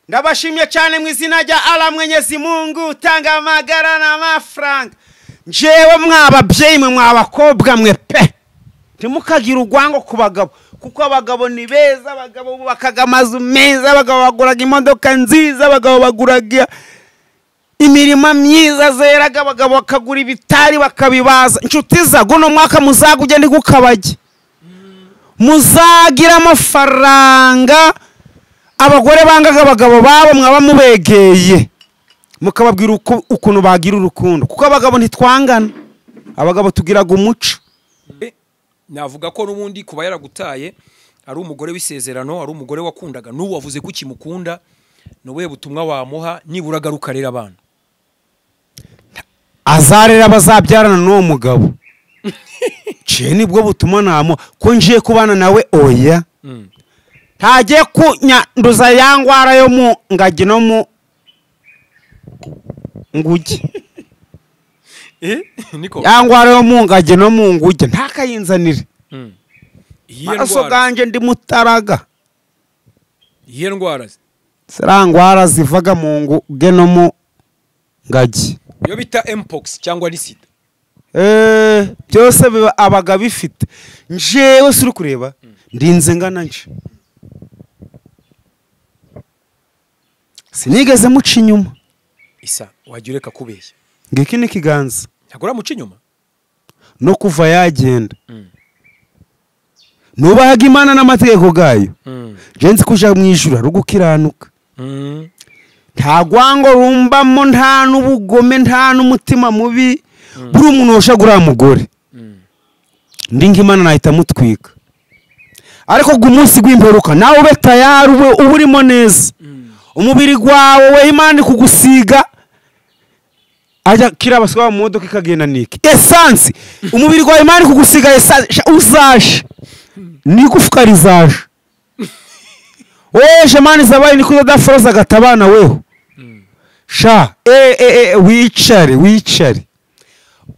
Ndabashimye cyane mu izina rya Allah Mwenyezi Mungu utanga amagara n'amafaranga. Njewe mwababyeyi mwe mwabakobwa mwe pe, ntimukagira urwango ku bagabo, kuko abagabo ni beza, abagabo bubakaga amazu meza, abagabo baguraga imodoka nziza, abagabo baguraga imirima myiza zeraga, abagabo bakagura ibitari bakabibaza. Inshuti za guno mwaka muzaga ugende gukabage, muzagira amafaranga. Abagore bangaga abagabo babo mwaba mubegeye mukababwira ukuntu bagira urukundo, kuko abagabo ntitwangana, abagabo tugiraga umuco. Navuga ko n'ubundi kuba yaragutaye ari umugore w'isezerano, ari umugore wakundaga, n'ubu wavuze ko ukimukunda, ni ubuhe butumwa wamuha nibura agaruka arera abana? Azarera abazabyarana n'uwo mugabo. Nje nibwo butuma namuha, ko ngiye kubana nawe oya. Ntagiye kunyanduza ya ngwara yo mu ngagi no mu nguge. Niko ya ngwara yo mu ngagi no mu nguge ntakayinzanire. Maraso ganje ndi mutaraga. Iyihe ndwara? Ziriya ngwara zivaga mu nguge no mu ngagi, iyo bita mpox cyangwa ni sida. Byose abaga bifite. Njewe suri kureba ndinze ngana nje, sinigeze muca inyuma. Isa wajya ureka kubeshya. Ngiki ni ikiganza. Ntabwo uramuca inyuma no kuva yagenda. Nubahaga Imana n'amategeko gayo. Nje nzi kuja mu ijuru ari ugukiranuka. Nta gwango rumbamo, nta n'ubugome, nta n'umutima mubi. Buri umuntu woshaga uriya mugore, ndi nk'Imana nahita mutwika. Ariko ku munsi gw'imperuka nawe ube tayari, ube urimo neza. Umubiri gwawe we Imana kugusiga ajya kira baswa mu modoka ikagenda niki essence. Umubiri gwawe Imana kugusiga essence, uzaje nigufuka rizaje. Oje mani zabaye niko dafroza gatabana weho. Sha wicare wicare,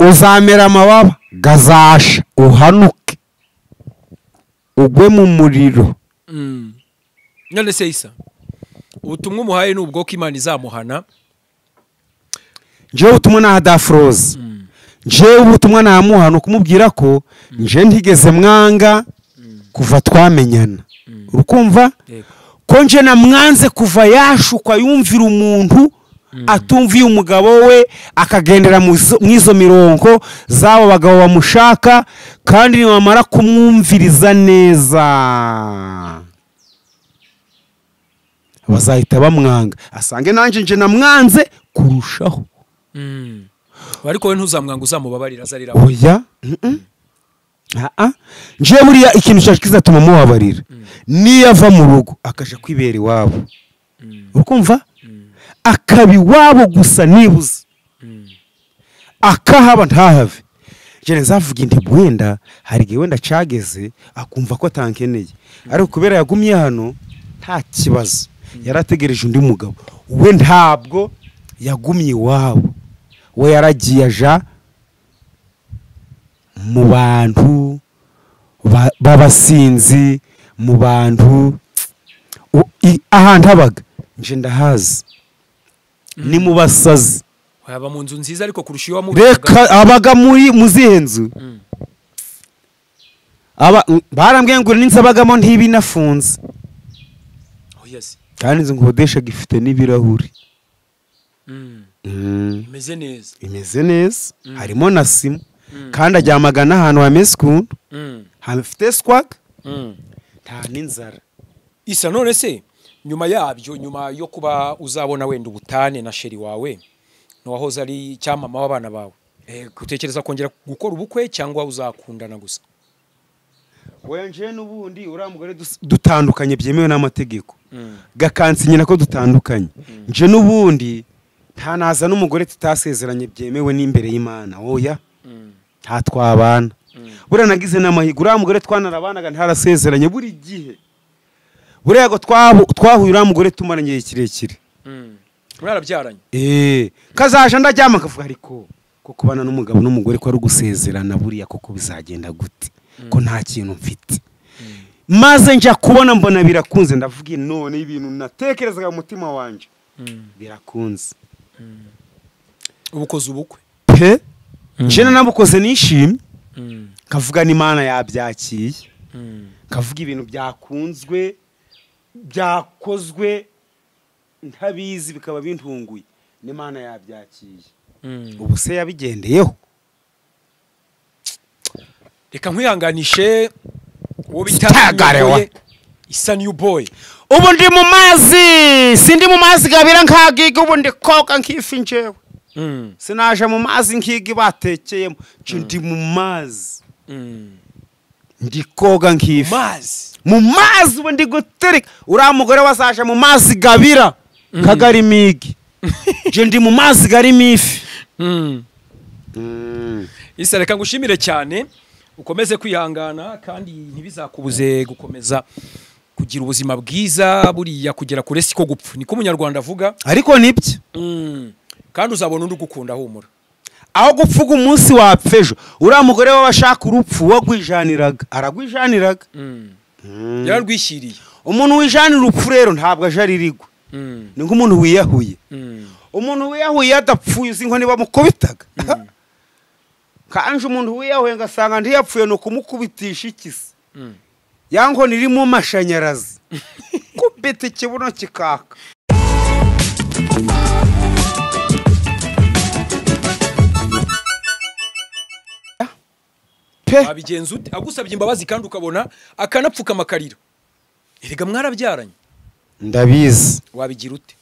uzamera amababa gazasha, uhanuke ugwe mu muriro. None se Isa, ubutumwa umuhaye ni ubwo ko Imana izamuhana? Njewe ubutumwa naha Dafroza, njewe ubutumwa namuhana kumubwira ko nje ntigeze mwanga kuva twamenyana. Urukumva ko nje namwanze kuva yashukwa yumvira umuntu atumviye umugabo we, akagendera mwizo mirongo zabo bagabo bamushaka, kandi niwamara kumwumviriza neza bazahita bamwanga, asange nanje nje namwanze kurushaho. Ariko we ntuzamwanga, uzamubabarira azarira. Oya. Nje buriya ikintu cyaje kizatuma mubabarira niyo ava mu rugo akaja kwibera iwabo. Urukumva akaba iwabo gusa nibuze akahaba ntahave. Nje nzavuga indi wenda hari igihe wenda cageze akumva ko atankeneye, ariko kubera yagumye hano nta kibazo, yarategereje undi mugabo. We ntabwo yagumye iwabo, we yaragiye aja mu bantu babasinzi, mu bantu ahantu abaga nje ndahazi ni mu basazi. Yaba mu nzu nziza ariko kurusha iyo wamubaga. Reka abaga muri muzihe nzu? Aba barambwiye ngo ninzabagamo ntibinafunze. Oh yes. Kandi inzu nkodesha gifite n'ibirahuri. Imeze neza. Imeze neza, harimo na sima. Kandi ajyamagana ahantu hameze ukuntu. Hafite swag. Nta n'inzara. Isa none se nyuma yabyo, nyuma yo kuba uzabona wenda ubutane na sheri wawe wahoze ari cyamama w'abana bawe, utekereza kongera gukora ubukwe cyangwa uzakundana gusa? Oya nje n'ubundi uriya mugore dutandukanye byemewe n'amategeko, gakansinyira ko dutandukanye. Nje n'ubundi nta naza n'umugore tutasezeranye byemewe n'imbere y'Imana. Oya nta twabana. Buriya nagize n'amahirwe, uriya mugore twanarabanaga ntarasezeranye buri gihe. Buriya go twahuye uriya mugore tumaranye igihe kirekire. Mwarabyaranye? Kazaje ndaryama akavuga ariko ko kubana n'umugabo n'umugore ko ari ugusezerana buriya koko bizagenda gute ko nta kintu mfite. Maze nja kubona mbona birakunze, ndavuga none ibintu natekerezaga mu mutima wanje birakunze. Ubukoze ubukwe pe nje nabukoze nishimye, kavuga n'Imana yabyakiye, kavuga ibintu byakunzwe byakozwe ntabizi bikaba bintunguye, n'Imana yabyakiye. Ubu se yabigendeyeho. Reka nkwihanganishe uwo bitagarewa Isa New Boy. Ubu ndi mu mazi, sindi mu mazi gabira nkagiga, ubu ndi koga nkifi njewe. Sinaje mu mazi nkigi batekeyemo, ndi mu mazi. Ndi koga nkifi. Mu mazi ubu ndi gutereka. Uriya mugore wazaje mu mazi gabira kagari migi. Je ndi mu mazi gari mifi. Isa reka ngushimire cyane, ukomeze kwihangana kandi ntibizakubuze gukomeza kugira ubuzima bwiza. Buriya kugera kure siko gupfa, niko umunyarwanda avuga, ariko nibyo. Kandi uzabona undi ugukunda humura. Aho gupfuga umunsi wapfejo, uriya mugore w'abashaka urupfu wagwijaniraga, aragwijaniraga. Yararwishyiriye. Umuntu wijanira urupfu rero ntabwo aje aririgwa. Ni nk'umuntu wiyahuye. Umuntu wiyahuye adapfuye uzi ngo ntibamukubitaga. Kanje umuntu wiyahuye ngasanga ntiyapfuye no kumukubitisha ikisi. Ya nkoni irimo amashanyarazi. Kubita ikibuno kikaka. Wabigenza ute agusabye imbabazi kandi ukabona akanapfuka amakarira? Erega mwarabyaranye. Ndabizi. Wabigira ute?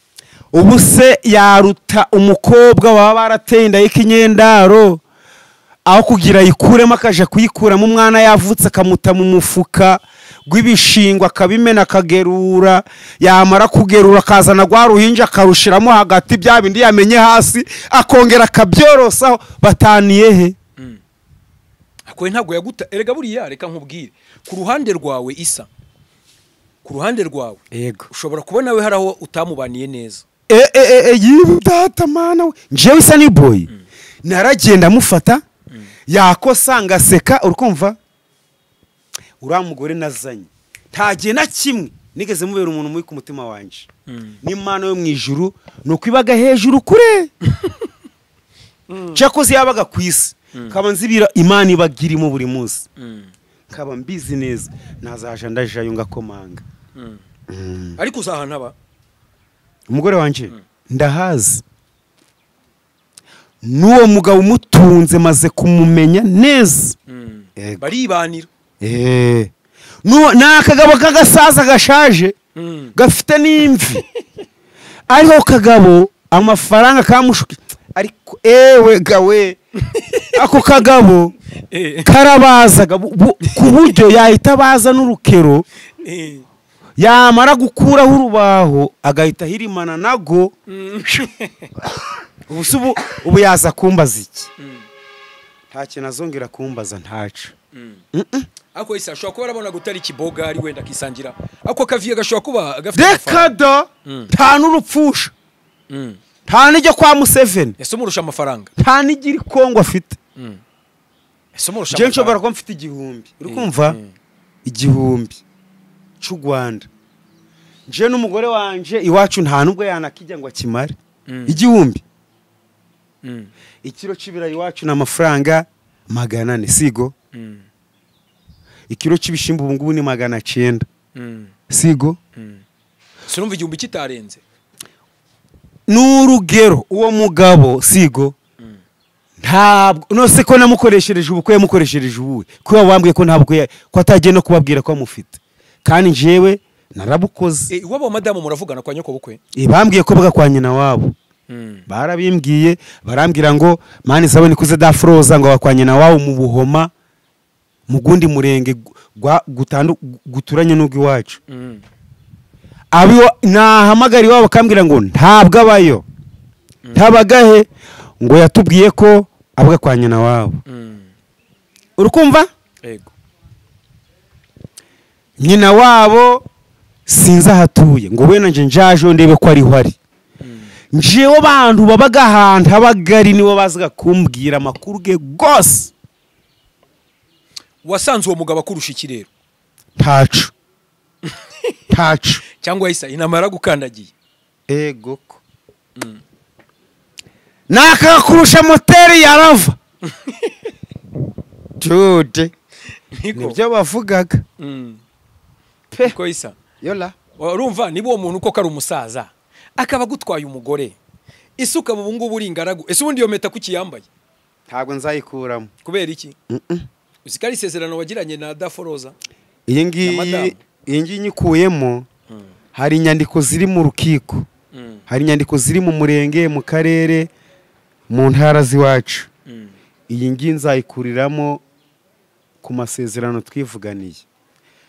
Ubu se yaruta umukobwa baba barateye inda y'ikinyendaro, aho kugira yikuremo akaja kuyikuramo umwana yavutse akamuta mu mufuka gw'ibishingwa akabimena akagerura, yamara kugerura akazana gwa ruhinja akarushiramo hagati bya bindi yamenye hasi akongera akabyorosaho, bataniye he? Akwe ntabwo yaguta. Erega buriya reka nkubwire, ku ruhande rwawe Isa, ku ruhande rwawe yego ushobora kubona we haraho utamubaniye neza. Yibu data mana we, njewe Isa New Boy naragenda mufata yakosa ngaseka, urukumva uriya mugore nazanye ntagiye na kimwe nigeze mubera umuntu mubi ku mutima wanje. N'Imana yo mu ijuru nuko ibaga hejuru kure. Cyakoze yabaga ku isi kaba nzibira Imana ibagirimo buri munsi, kaba mbizi neza nazaje ndajayo ngakomanga. Ariko uzahana ba umugore wanje ndahazi, n'uwo mugabo umutunze maze kumumenya neza. Baribanira. Ni akagabo k'agasaza gashaje gafite n'imvi, ariko kagabo amafaranga kamushuka, ariko ewe gawe ako kagabo karabazaga ku buryo yahita baza n'urukero, yamara gukuraho urubaho agahita ahirimana nago. Ubu yaza kumbaza iki? Nta kintu azongera kumbaza, ntaco. Ako Isa ashobora kuba arabona gutari kiboga ari wenda akisangira ako kaviye gashobora kuba gafite amafaranga. Reka da, nta n'urupfusha, nta n'ijya kwa Museveni. Ese umurusha amafaranga? Nta n'igira Kongo afite. Ese umurusha amafaranga? Nshobora kuba mfite 1000, uri kumva? 1000 cy'u Rwanda. Nje n'umugore wanje iwacu nta nubwo yanakijya ngo akimare. 1000. Ikiro c'ibirayi iwacu n'amafaranga 400, sigo? Ikiro c'ibishimbo ubu ngubu ni 900. Sigo? Sinumva 1000 kitarenze. N'urugero uwo mugabo sigo ntabwo nose ko namukoreshereje ubukwe, yamukoreshereje ubuwe kuba bambwiye ko ntabwo ko atagiye no kubabwira ko amufite, kandi njewe narabukoze. Iwabo madamu muravugana kwa nyoko bukwe? Bambwiye ko baga kwa nyina wabo. Barabimbwiye, barambwira ngo mani sawe nikuze dafroza ngo kwa nyina wabo mu Buhoma mu gundi murenge guturanye n'ubwo iwacu. Abiyo nahamagara iwabo bakambwira ngo ntabwo abayo, ntabagahe, ngo yatubwiye ko abaga kwa nyina wabo. Urukumva? Yego. Nyina wabo sinzi ahatuye, ngo we nanje njaje ndebe ko ariho ari. Njewe bantu babaga ahantu abagari nibo bazaga kumbwira amakuru ge gose. Wasanze uwo mugabo akurusha iki rero? Ntaco. Ntacu. Cyangwa isa inama yaragukandagiye. Ego ko. Nakakurusha moteri yarava. Dude. Nibyo bavugaga. Pe. Ko isa. Yola. Urumva niba uwo muntu koko ari umusaza akaba gutwaye umugore. Isuka ubu ngubu uri ingaragu. Ese ubundi iyo meta kuki yambaye? Ntabwo nzayikuramo. Kubera iki? Uzikari isezerano wagiranye na Daforoza. Iyi ngiyi nyikuyemo hari inyandiko ziri mu rukiko. Hari inyandiko ziri mu murenge, mu karere, mu ntara ziwacu. Iyi ngiyi nzayikuriramo ku masezerano twivuganiye.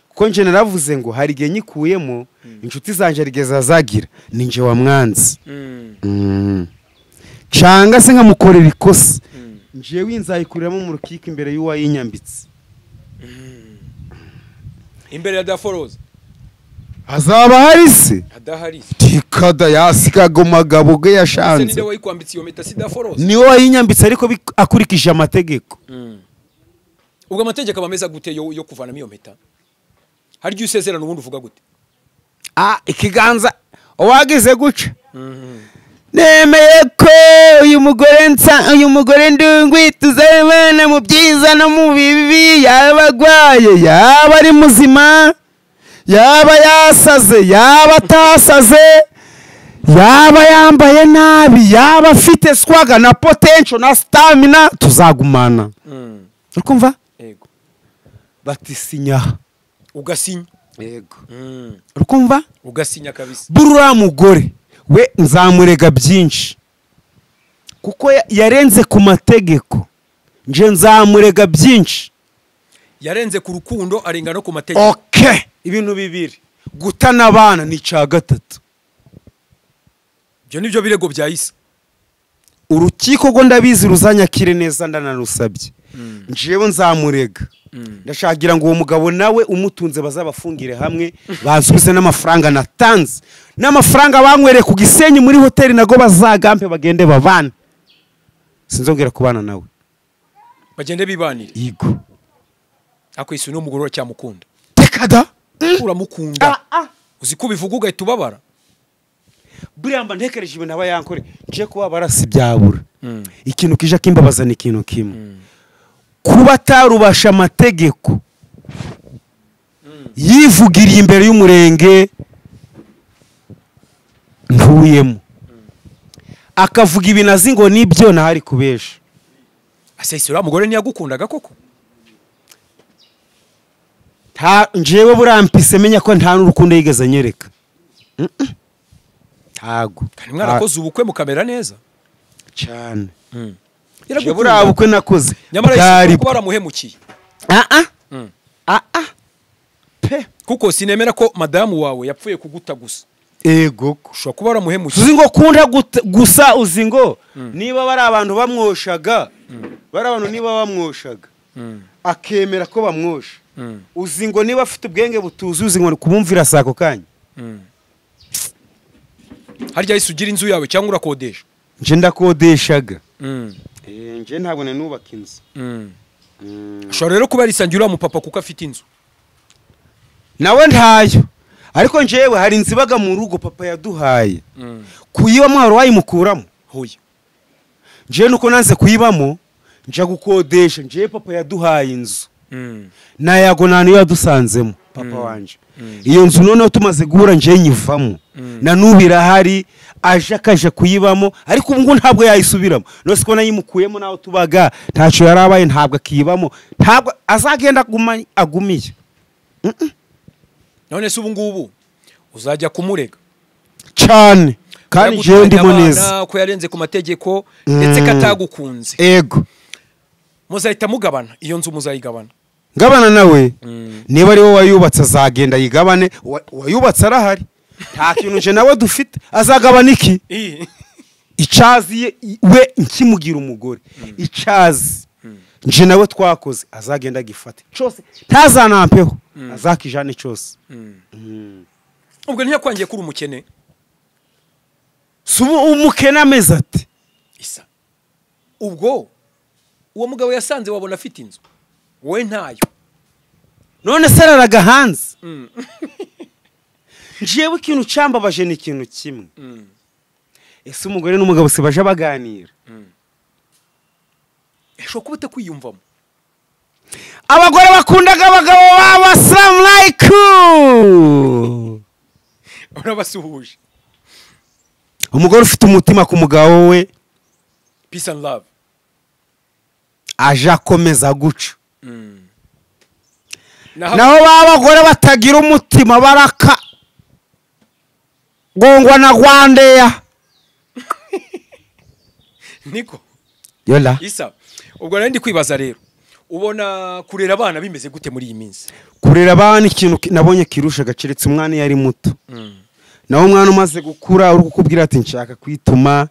Kuko nje naravuze ngo hari igihe nyikuyemo inshuti zanje rigeza zagira ninje wamwanze. Canga se nkamukorera ikosa. Njewe nzayikuriramo mu rukiko imbere y'uwayinyambitse. Imbere ya Daforoza. Azaba hari se? Adahari. Tikada yasigaga umugabo ge yashanze. Ninde wayikwambitse iyo meta si Daforoza? Niwe wayinyambitse ariko akurikije amategeko. Ubwo amategeko abameza gute yo kuvanamo iyo meta? Hari gihe usezerana ubundi uvuga gute? Ikiganza wagize guca. Nemeye ko uyu mugore nsa uyu mugore ndungwi tuzabana mu byiza no mu bibi, yaba agwaye yaba ari muzima, yaba yasaze yaba atasaze, yaba yambaye nabi, yaba afite swaga na potential na stamina, tuzagumana. Urikumva? Yego. Batisinya. Ugasinya. Yego. Urikumva? Ugasinya kabisa. Burura mugore we nzamurega byinshi kuko yarenze ku mategeko. Nje nzamurega byinshi. Yarenze ku rukundo arenga no ku mategeko. Okay, ibintu bibiri. Gutana abana ni ca gatatu. Ibyo nibyo birego bya Isa. Urukiko go ndabizi ruzanyakire neza ndanarusabye. Njewe nzamurega. Ndashagira ngo uwo mugabo nawe umutunze bazabafungire hamwe bansubize n'amafaranga natanze. N'amafaranga banywereye ku Gisenyi muri hoteli nago bazagampe bagende babana. Sinzongera kubana nawe. Bagende bibanire. Yego. Akwisi no mugorora cyamukunda. Tekada. Uramukunda. Uzi ko bivuga ugahita ubabara. Buriya mba ntekereje ibintu aba yankore nje kubabara si byabura. Ikintu kije kimbabaza ni ikintu kimwe. Kuba atarubasha amategeko yivugiriye imbere y'umurenge ntuyemo akavuga ibintu azi ngo nibyo ntari kubesha. Ase uriya mugore ntiyagukundaga koko? Njewe burampise menya ko nta n'urukundo yigeze anyereka. Ntago. Kandi mwarakoze ubukwe mukamera neza cyane. Buriya bukwe nakoze nyamara kuba waramuhemukiye. Pe. Kuko sinemera ko madamu wawe yapfuye kuguta gusa. Ego. Ushobora kuba waramuhemukiye. Uzi ngo kunda gusa uzi ngo niba bari abantu bamwoshaga, bari abantu niba bamwoshaga akemera ko bamwosha. Uzi ngo niba afite ubwenge butuzuye uzi ngo kubumvira sako kanya. Harya isugira inzu yawe cyangwa urakodesha? Nje ndakodeshaga. Nje ntabwo nubaka inzu. Ashobora rero kuba yarisangiye uriya mupapa kuko afite inzu. Nawe ntayo. Ariko njewe hari inzu ibaga mu rugo papa yaduhaye. Kuyibamo hari wayimukuramo. Hoya. Nje nuko nanze kuyibamo nja gukodesha. Nje papa yaduhaye inzu. Nayago nani yadusanzemo papa wanje. Iyo nzu noneho tumaze guhura nje nyivamo. Na nubira hari aje akaje kuyibamo ariko ubu ngo ntabwo yayisubiramo. Nose ko nayimukuyemo naho tubaga ntaco yarabaye ntabwo akiyibamo. Ntabwo azagenda agumiye. None se ubu ngubu uzajya kumurega cyane kandi je ndimo neza ko yarenze ku mategeko ndetse katagukunze. Ego. Muzahita mugabana iyo nzu muzayigabana. Ngabana nawe niba ari wowe wayubatse azagenda yigabane, wayubatse arahari. Nta kintu je nawe dufite azagabana iki? Icazi we nkimugira umugore. Icazi nje nawe twakoze azagenda gifate cyose ntazanampeho azakijane cyose. Ubwo ntiyakwangiye kuri umukene. Subu umukene ameze ati Isa. Ubwo uwo mugabo yasanze wabona afite inzu wowe ntayo. None se araraga hanze. Njewe ikintu cyambabaje ni ikintu kimwe. Ese umugore n'umugabo se baje baganira? Eshobora kuba utakwiyumvamo. Abagore bakundaga abagabo babo, assalamu alaikum. Urabasuhuje. Umugore ufite umutima ku mugabo we, peace and love, aje akomeza guca. Naho babagore batagira umutima baraka gongwa na Rwandeya. Niko yola Isa, ubwo nari ndi kwibaza rero, ubona kurera abana bimeze gute muri iyi minsi? Kurera abana ikintu nabonye kirusha gaceretse umwana yari muto. Naho umwana umaze gukura uri kukubwira ati nshaka kwituma,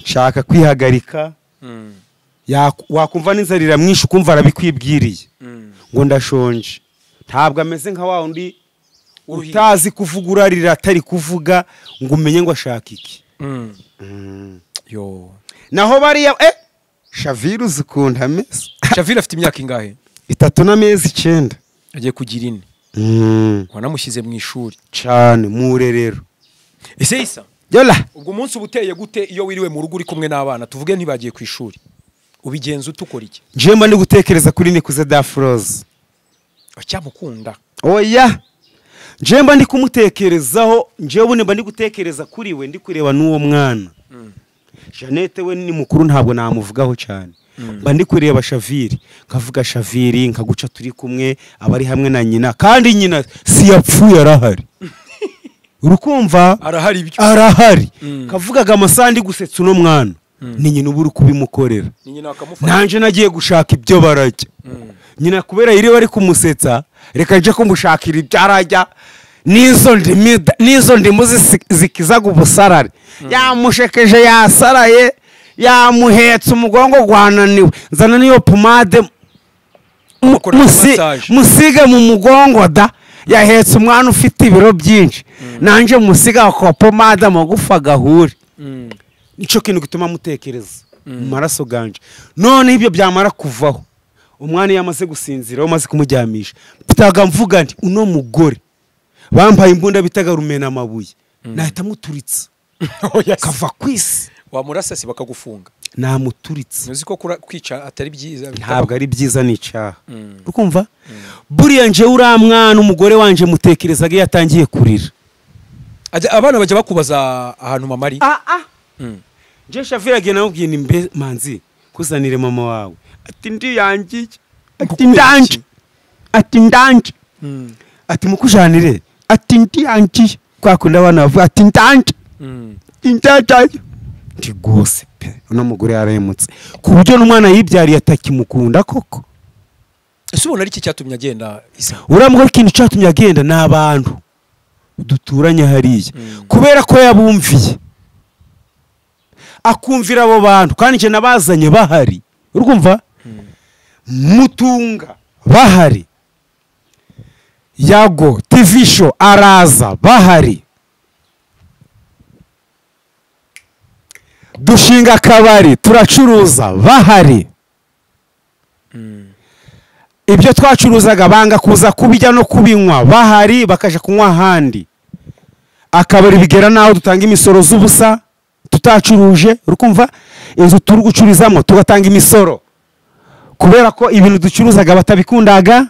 nshaka kwihagarika, wakumva n'inzara mwinshi ukumva arabikwibwiriye ngo ndashonje. Ntabwo ameze nka wa undi utazi kuvuga urarira atari kuvuga ngo umenye ngo ashaka iki. Yo. Naho bariya Shavira uzikunda amezi. Shavira afite imyaka ingahe? 3 n'amezi 9. Agiye kugira 4. Wanamushyize mu ishuri cyane murerero. Ese Isa, yola, ubwo umunsi ubuteye gute iyo wiriwe mu rugo uri kumwe n'abana, tuvuge ntibagiye ku ishuri, ubigenza utukora iki? Nje mba ndi gutekereza kuri Nikuze Dafroze. Acyamukunda? Oya, nje mba ndi kumutekerezaho, nje ubu mba ndi gutekereza kuri we, ndi kureba n'uwo mwana. Jeannette we ni mukuru ntabwo namuvugaho cyane. Mba ndi kureba Shaviri, nkavuga Shaviri nkaguca turi kumwe, abari hamwe na nyina, kandi nyina si yapfuye arahari. Urukumva arahari ibyo. Arahari. Kavugaga amasandi gusetsa uno mwana. Ni nyina uburi kubimukorera. Ni nyina akamufasha. Nanje nagiye gushaka ibyo barajya. Nyina kubera yiri bari kumusetsa, reka nje kumushakira ibyo arajya. Nizo ndimu zikizaga ubusarare. Yamushekeje yasaraye, yamuhetse umugongo gwananiwe. Nzana niyo pomade musige mu mugongo da. Yahetse umwana ufite ibiro byinshi. Nanje musiga ko pomade amagufa gahure. Nico kintu gituma mutekereza mu maraso ganje. None ibyo byamara kuvaho, umwana yamaze gusinzira, umaze kumujyamisha, mfitaga mvuga nti uno mugore bampaye imbunda bitaga rumena amabuye, nahita muturitsa. Kava kwisi. Wamurasa bakagufunga. Namuturitse. Uzi ko kwica atari byiza? Ntabwo ari byiza, ni icyaha. Ukumva? Buriya nje uriya mwana umugore wanje mutekerezaga yatangiye kurira. Abana bajya bakubaza ahantu mama ari? Nje Shavira agiye namubwiye ni mbe manzi kuzanire mama wawe. Ati ndi yangiye. Ati ndanje. Ati ndanje. Ati mukujanire. Ati ndi yangiye. Kwa kunda abana bavuga ati ndanje. Injajayo. Ndi gose pe. Uno mugore yaremutse. Ku buryo n'umwana yibyariye atakimukunda koko. Ese ubona ari iki cyatumye agenda Isa? Uriya mugore ikintu cyatumye agenda ni abantu duturanye hariya. Kubera ko yabumviye. Akumvira abo bantu kandi nje nabazanye bahari. Urumva? Mutunga bahari. Yago TV show araza bahari. Dushinga akabari turacuruza bahari. Ibyo twacuruzaga banga kuza kubijya no kubinywa bahari, bakaja kunywa ahandi. Akabari bigera naho dutanga imisoro z'ubusa tutacuruje. Urukumva? Inzu turi gucururizamo tugatanga imisoro kubera ko ibintu ducuruzaga batabikundaga.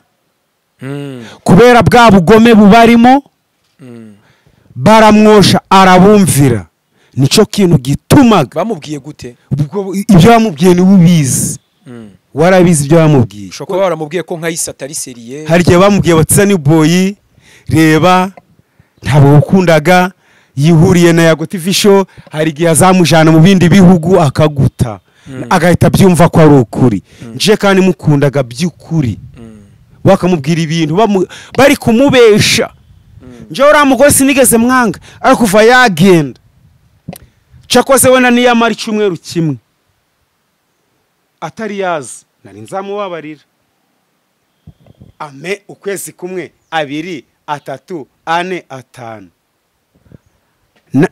Kubera bwa bugome bubarimo, baramwosha arabumvira. Nico kintu gitumaga. Bamubwiye gute? Ibyo bamubwiye ni ubizi. Warabizi ibyo bamubwiye. Shoko baramubwiye ko nka Isa atari seriye. Hari gihe bamubwiye bati ni boyi, reba ntabwo ukundaga, yihuriye na Yago TV show, hari gihe azamujana mu bindi bihugu akaguta. Agahita byumva ko ari ukuri. Nje kandi mukundaga by'ukuri. Bakamubwira ibintu bari kumubesha. Nje uriya mugore sinigeze mwanga, ariko kuva yagenda cyakoze wenda niyamara icyumweru kimwe atari yaza, nari nzamubabarira. Ame ukwezi kumwe, 2, 3, 4, 5.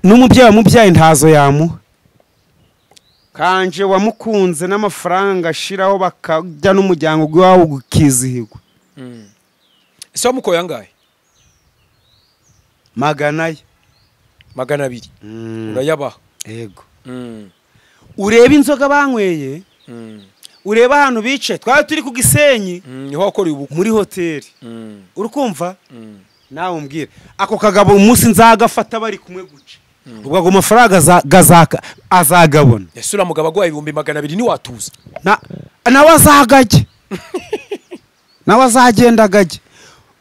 N'umubyeyi wamubyaye ntazo yamuha. Kanje wamukunze n'amafaranga ashiraho bakajya n'umuryango gwawo gukizihirwa. Ese wamukoye angahe? Magana 200. Urayabaha. Yego. Ureba inzoga banyweye. Ureba ahantu bicaye twari turi ku Gisenyi. Niho wakoreye ubukwe muri hoteli. Urukumva? Nawe umbwira ako kagabo umunsi nzagafata bari kumwe guca. Ubwo ago mafaranga gazaka azagabona. Ese ura mugabo agwaye 200,000 ni watuza. Nawe azagajye. Nawe azagenda agajye.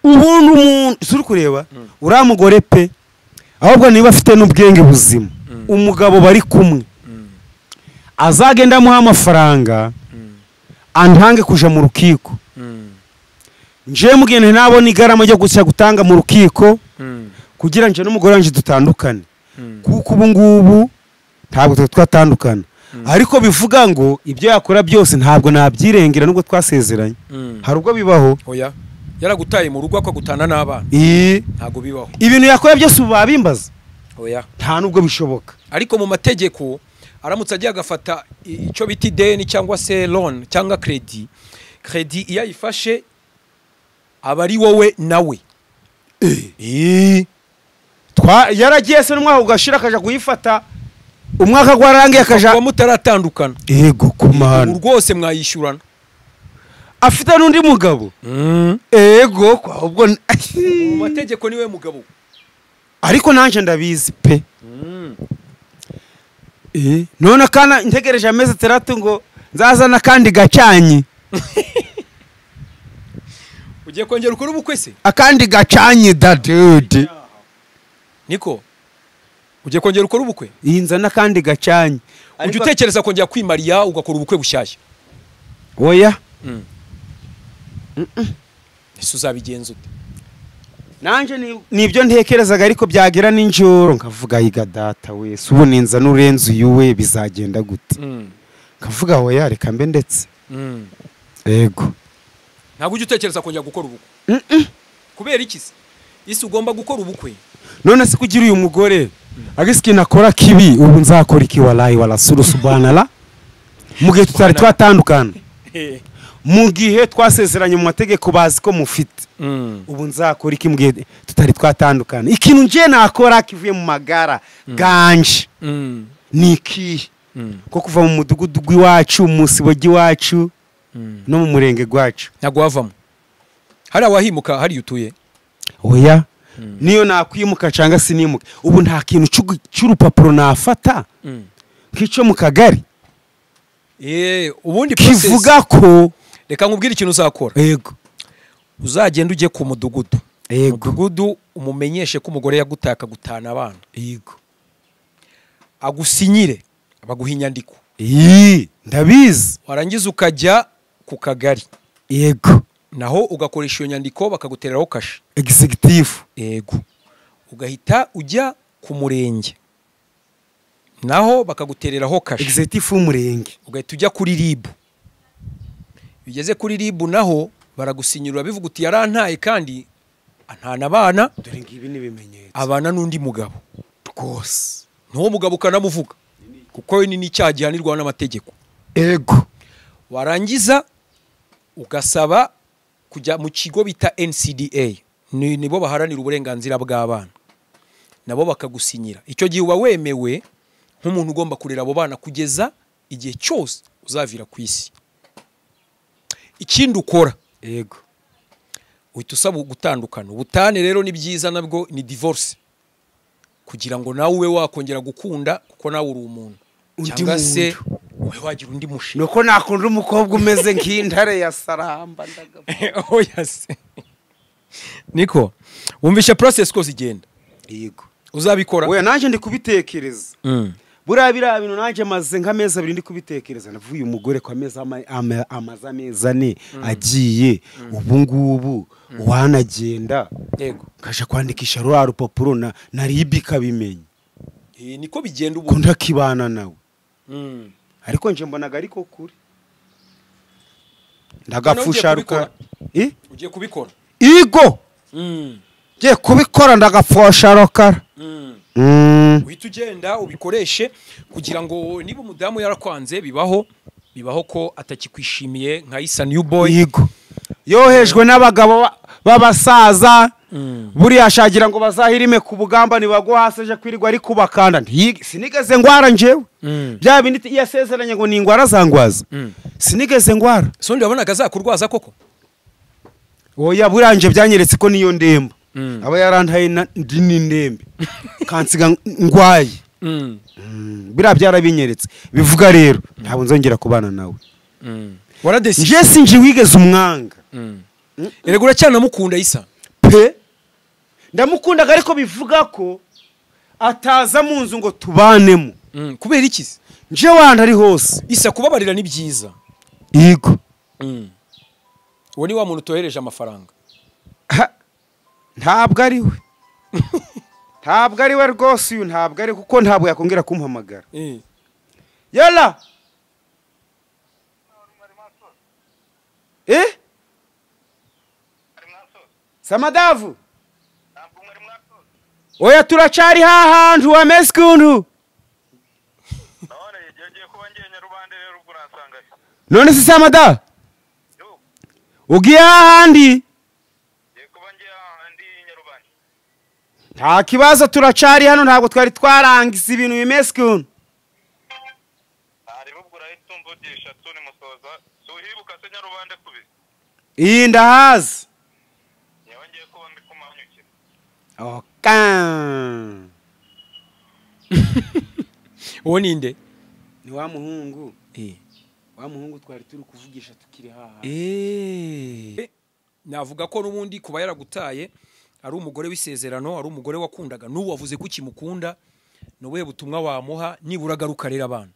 Ubundi umuntu suri kureba ura mugore pe ahubwo niba afite n'ubwenge buzima. Umugabo bari kumwe. Azagenda amuha amafaranga antange kuja mu rukiko. Nje mugende nabona igarama ryo gusa gutanga mu rukiko kugira nje n'umugore wanje dutandukane. Kuko ubu ngubu ntabwo twatandukana. Ariko bivuga ngo ibyo yakora byose ntabwo nabyirengera nubwo twasezeranye. Hari ubwo bibaho. Oya. Yaragutaye mu rugo akagutana n'abana. Ntabwo bibaho. Ibintu yakora byose ubu babimbaza. Oya. Nta nubwo bishoboka. Ariko mu mategeko aramutse agiye agafata icyo bita ideni cyangwa se loan cyangwa credit, credit iyo ayifashe aba ari wowe nawe. Yaragiye se n'umwaka ugashira akaja kuyifata umwaka gwarangiye akaja kuba mutaratandukana. Yego kumana. Rwose mwayishyurana. Afite n'undi mugabo. Ego ahubwo mu mategeko niwe mugabo. Ariko nanje ndabizi pe. None kana ntegereje amezi 3 ngo nzazana kandi gacanyi. Ugiye kongera ukora ubukwe se? Akandi gacanyi da dude. Niko ugiye kongera ukora ubukwe? Iyi nzana kandi gacanyi. Ujye utekereza kongera kwimariya ugakora ubukwe bushyashya? Oya. Ese uzabigenza ute? Nanje nibyo ntekerezaga ariko byagira ninjoro nkavuga yiga data we ubu ninza nurenze uyuwe bizagenda gute? Nkavuga oya reka mbe ndetse. Yego. Ntabwo ujye utekereza kongera gukora ubukwe? Kubera iki se? Isi ugomba gukora ubukwe. None se kugira uyu mugore agisiki nakora kibi ubu nzakora iki wallahi wala suru subhanallah. Mu gihe tutari twatandukana. Mu gihe twasezeranye mu mategeko bazi ko mufite. Ubu nzakora iki mu gihe tutari twatandukana? Ikintu nje nakora kivuye mu magara ganje. Ni iki? Ko kuva mu mudugudu gwiwacu, mu sibo giwacu no mu murenge gwacu. Ntabwo wavamo. Hari awahimuka hari utuye? Oya. Niyo nakwimuka cyangwa sinimuka. Ubu nta kintu cy'urupapuro nafata nk'icyo mu kagari. Ubundi process kivuga ko reka nkubwire ikintu uzakora. Yego. Uzagenda ujye ku mudugudu. Yego. Mudugudu umumenyeshe ko umugore yagutaka gutana abana. Yego. Agusinyire abaguha inyandiko. Ndabizi. Warangiza ukajya ku kagari. Yego. Naho ugakoresha iyo nyandiko bakagutereraho kashe. Executive. Yego. Ugahita ujya ku murenge. Naho bakagutereraho kashe. Executive w'umurenge. Ugahita ujya kuri RIB. Bigeze kuri RIB naho baragusinyura bivuga uti yarantaye kandi antana abana. Dore ngibi nibimenyetso. Abana n'undi mugabo. Rwose. N'uwo mugabo ukanamuvuga. Kuko ni n'icyaha gihanirwa n'amategeko. Ego. Warangiza ugasaba kujya mu kigo bita NCDA. Nibo baharanira uburenganzira bw'abana. Nabo bakagusinyira. Icyo gihe uba wemewe nk'umuntu ugomba kurera abo bana kugeza igihe cyose uzavira ku isi. Ikindi ukora, yego, uhita usaba gutandukana. Ubutane rero ni byiza nabwo ni divorce. Kugira ngo nawe ube wakongera gukunda kuko nawe uri umuntu. Cyangwa se ube wagira undi mushinga. Nuko nakunda umukobwa umeze nk'intare ya Saramba ndagapfa. Oya se. Niko wumvishe process ko zigenda. Yego. Uzabikora? Oya nanje ndi kubitekereza. Buriya biriya bintu nanje maze nk'amezi abiri ndi kubitekereza. Navuye umugore kwa mezi amaze amezi ane agiye ubu ngubu wanagenda. Yego. Kaje kwandikisha rwa rupapuro na RIB ikabimenya. Niko bigenda ubu. Ko ndakibana nawe. Ariko nje mbonaga ariko kuri. Ndagapfusha ruka. Ugiye kubikora? Igo. Ngiye kubikora ndagapfusha rukara. Uhita ugenda ubikoreshe kugira ngo niba umudamu yarakwanze bibaho ko atakikwishimiye nka Isa New Boy. Yego. Yohejwe n'abagabo b'abasaza Buriya ashagira ngo bazahirime ku bugamba nibagwa hasi aje kwirirwa ari kubakanda. Sinigeze ngwara njewe. Bya bindi yasezeranye ngo ningwara zangwaza. Sinigeze ngwara. So ndabonaga azakurwaza koko? Oya buranje byanyeretse ko niyo ndembo. Aba yarantaye ndi n'indembe. Kansiga ngwaye. Biriya byarabinyeretse. Bivuga rero ntabwo nzongera kubana nawe. Waradesi. Nje sinje wigeze umwanga. Erega uracyanamukunda Isa? Pe. Ndamukundaga ariko bivuga ko ataza mu nzu ngo tubanemo. Kubera iki? Nje wanda ari hose. Isa kubabarira ni byiza. Yego. Uwo ni wa muntu utohereje amafaranga. Ntabwo ari we. Ntabwo ari we rwose uyu ntabwo ari kuko ntabwo yakongera kumpamagara. Yala. Samadavu. Oya turacari hahantu wameze kuntu. None se Samada? Ugiye ahandi? Nta kibazo turacari hano ntabwo twari twarangiza ibintu bimeze kuntu. Iyi ndahazi. Uwo ninde? Ni wa muhungu. Wa muhungu twari turi kuvugisha tukiri haha. Navuga ko nubundi kuba yaragutaye ari umugore w'isezerano, ari umugore wakundaga, n'ubu wavuze ko ukimukunda, n'ubuhe butumwa wamuha nibura agaruka rera abana?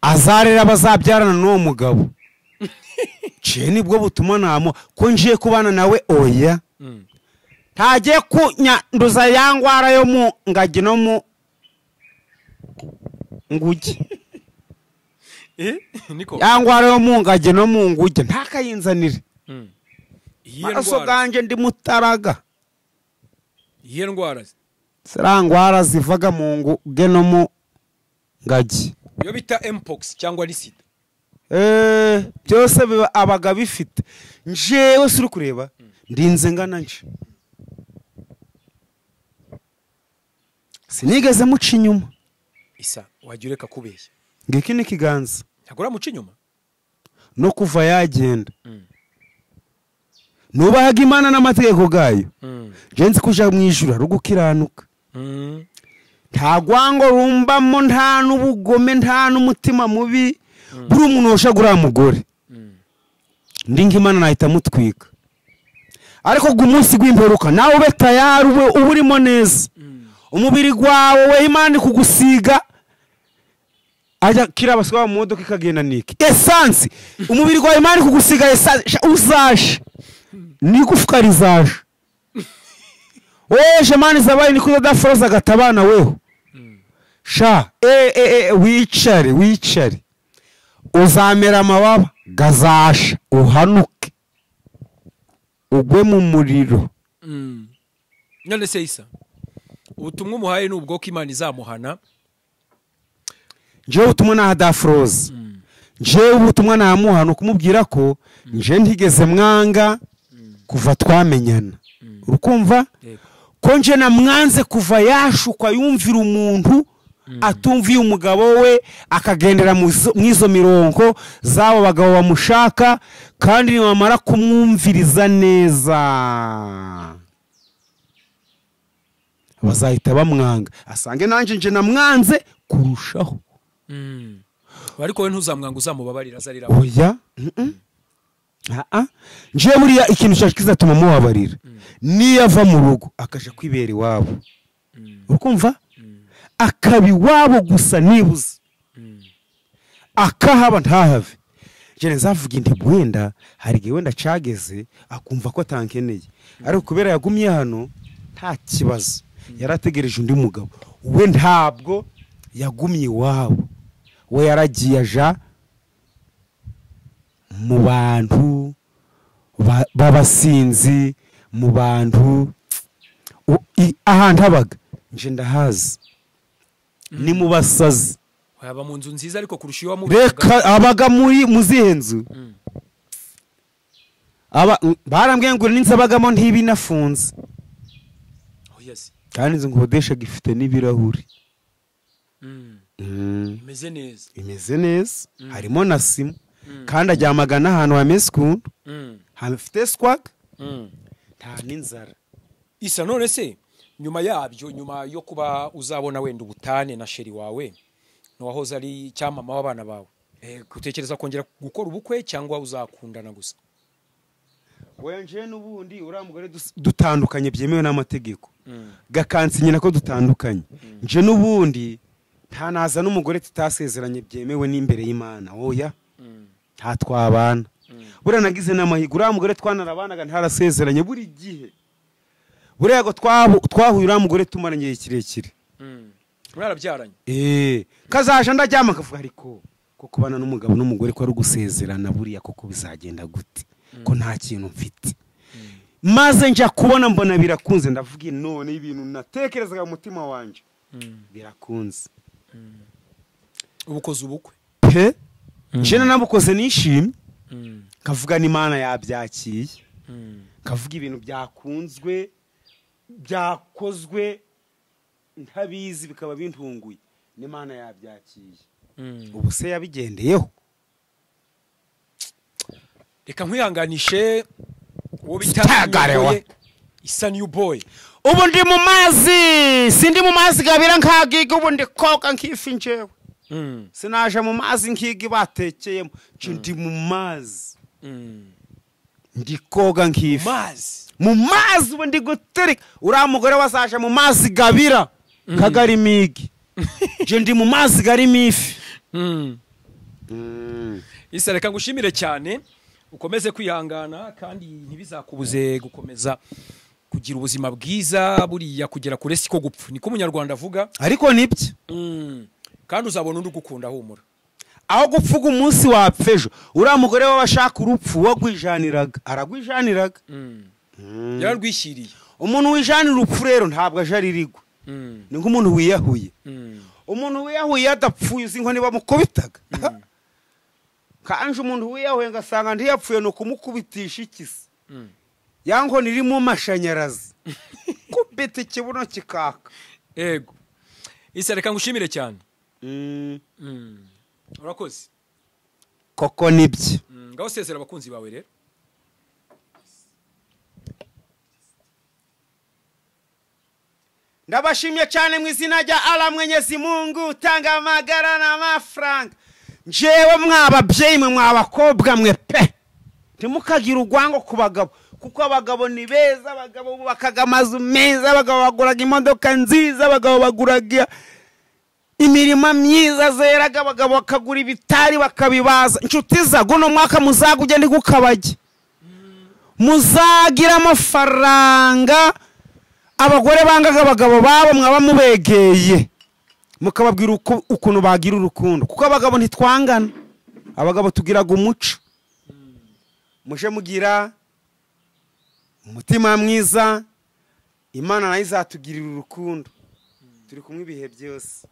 Azarera abazabyarana n'uwo mugabo. Cye nibwo butuma namo ko ngiye kubana nawe oya. Ntagiye kunyanduza ya ngwara yo mu ngagi no mu nguge. Niko. Ya ngwara yo mu ngagi no mu nguge ntakayinzanire. Maraso ganje ndi mutaraga. Iyihe ndwara? Ziriya ngwara zivaga mu nguge no mu ngagi. Iyo bita mpox cyangwa ni sida. Byose abaga bifite. Njewe suri kureba ndinze ngana nje. Sinigeze muca inyuma. Isa wajya ureka kubeshya. Ngiki ni kiganza. Ntabwo uramuca inyuma? No kuva yagenda. Nubahaga Imana n'amategeko gayo. Je nzi kuja mu ijuru ari ugukiranuka. Nta gwango rumbamo, nta n'ubugome, nta n'umutima mubi. Buri umuntu woshagura mugore. Ndi nk'Imana nahita mutwika. Ariko gumunsi gw'imperuka nawe ube tayari ube urimo neza. Umubiri gwawe we Imana kugusiga ajya kirabaswa mu modoka ikagenda niki essence. Umubiri gwawe Imana kugusiga essence uzaje nigufuka rizaje. Oje mani zabaye nikuza dafroza gatabana weho. Sha wicare wicare uzamera amababa gazasha uhanuke ugwe mu muriro. None se Isa ubutumwa umuhaye n'ubwo ko Imana izamuhana? Njewe ubutumwa naha Dafroza. Njewe ubutumwa namuhana ukumubwira ko nje ntigeze mwanga kuva twamenyana. Urukumva? Ko nje namwanze kuva yashukwa yumvira umuntu atumviye umugabo we akagendera mwizo mirongo zabo bagabo bamushaka, kandi niwamara kumwumviriza neza bazahita bamwanga asange nanje nje namwanze kurushaho. Ariko we ntuzamwanga uzamubabarira azarira. Oya. Nje buriya ikintu cyaje kizatuma mubabarira niyo ava mu rugo akaja kwibera iwabo. Urukumva? Akabi wabo gusa nibuze akahaba ntahave. Je nzavuga inti wenda hari gihe wenda cageze akumva ko atankeneye, ariko kubera yagumye hano nta kibazo yarategereje undi mugabo. We ntabwo yagumye iwabo, we yaragiye aja mu bantu babasinzi, mu bantu ahantu abaga nje ndahazi ni mu basazi. Aba mu nzu nziza ariko kurusha iyo wamubikaga. Reka abaga muri muzihe nzu? Aba barambwiye ngo n'inzabagamo ntibinafunze. Oh yes. Kandi inzu nkodesha gifite n'ibirahuri. Imeze neza. Imeze neza. Harimo na sima. Kandi ajyamagana ahantu hameze ukuntu. Hafite squad. Nta n'inzara. Isa none se nyuma yabyo, nyuma yo kuba uzabona wenda ubutane na sheri wawe wahoze ari cyamama w'abana bawe, utekereza kongera gukora ubukwe cyangwa uzakundana gusa? Wenje n'ubundi uriya mugore dutandukanye byemewe n'amategeko, gakansinyira ko dutandukanye. Nje n'ubundi nta naza n'umugore tutasezeranye byemewe n'imbere y'Imana, oya nta twabana. Buriya nagize n'amahirwe, uriya mugore twanarabanaga ntarasezeranye buri gihe. Buriya go twahuye uriya mugore tumaranye igihe kirekire. Mwarabyaranye? Kazaje ndaryama akavuga ariko ko kubana n'umugabo n'umugore ko ari ugusezerana, buriya koko bizagenda gute ko nta kintu mfite. Maze nja kubona mbona birakunze, ndavuga none ibintu natekerezaga mu mutima wanje birakunze. Ubukoze ubukwe pe nje nabukoze nishimye, kavuga n'Imana yabyakiye, kavuga ibintu byakunzwe byakozwe ntabizi bikaba bintunguye, n'Imana yabyakiye. Ubu se yabigendeyeho. Reka nkwihanganishe uwo bitagarewa Isa New Boy. Ubu ndi mu mazi, sindi mu mazi gabira nkagiga, ubu ndi koga nkifi njewe. Sinaje mu mazi nkigi batekeyemo, ndi mu mazi. Ndi koga nkifi. Mu mazi ubu ndi gutereka. Uriya mugore wazaje mu mazi gabira kagari migi. Je ndi mu mazi gari mifi. Isa reka ngushimire cyane, ukomeze kwihangana kandi ntibizakubuze gukomeza kugira ubuzima bwiza. Buriya kugera kure siko gupfa, niko umunyarwanda avuga, ariko nibyo. Kandi uzabona undi ugukunda humura. Aho gupfuga umunsi wapfejo, uriya mugore w'abashaka urupfu wagwijaniraga, aragwijaniraga. Yararwishyiriye. Umuntu wijanira urupfu rero ntabwo aje aririgwa. Ni nk'umuntu wiyahuye. Umuntu wiyahuye adapfuye uzi inkoni bamukubitaga. Kanje umuntu wiyahuye ngasanga ntiyapfuye no kumukubitisha ikisi. Ya nkoni irimo amashanyarazi. Kubita ikibuno kikaka. Yego. Isa reka ngushimire cyane. Urakoze. Koko nibyo. Ngaho sezera abakunzi bawe rero. Ndabashimye cyane mu izina rya Allah Mwenyezi Mungu utanga amagara n'amafaranga. Njewe mwababyeyi mwe mwabakobwa mwe pe, ntimukagira urwango ku bagabo, kuko abagabo ni beza, abagabo bubakaga amazu meza, abagabo baguraga imodoka nziza, abagabo baguraga imirima myiza zeraga, abagabo bakagura ibitari bakabibaza. Inshuti za guno mwaka muzaga ugende gukabage, muzagira amafaranga. Abagore bangaga abagabo babo mwaba mubegeye mukababwira ukuntu bagira urukundo, kuko abagabo ntitwangana, abagabo tugiraga umuco. Muje mugira umutima mwiza, Imana nayo izatugirira urukundo. Turi kumwe ibihe byose.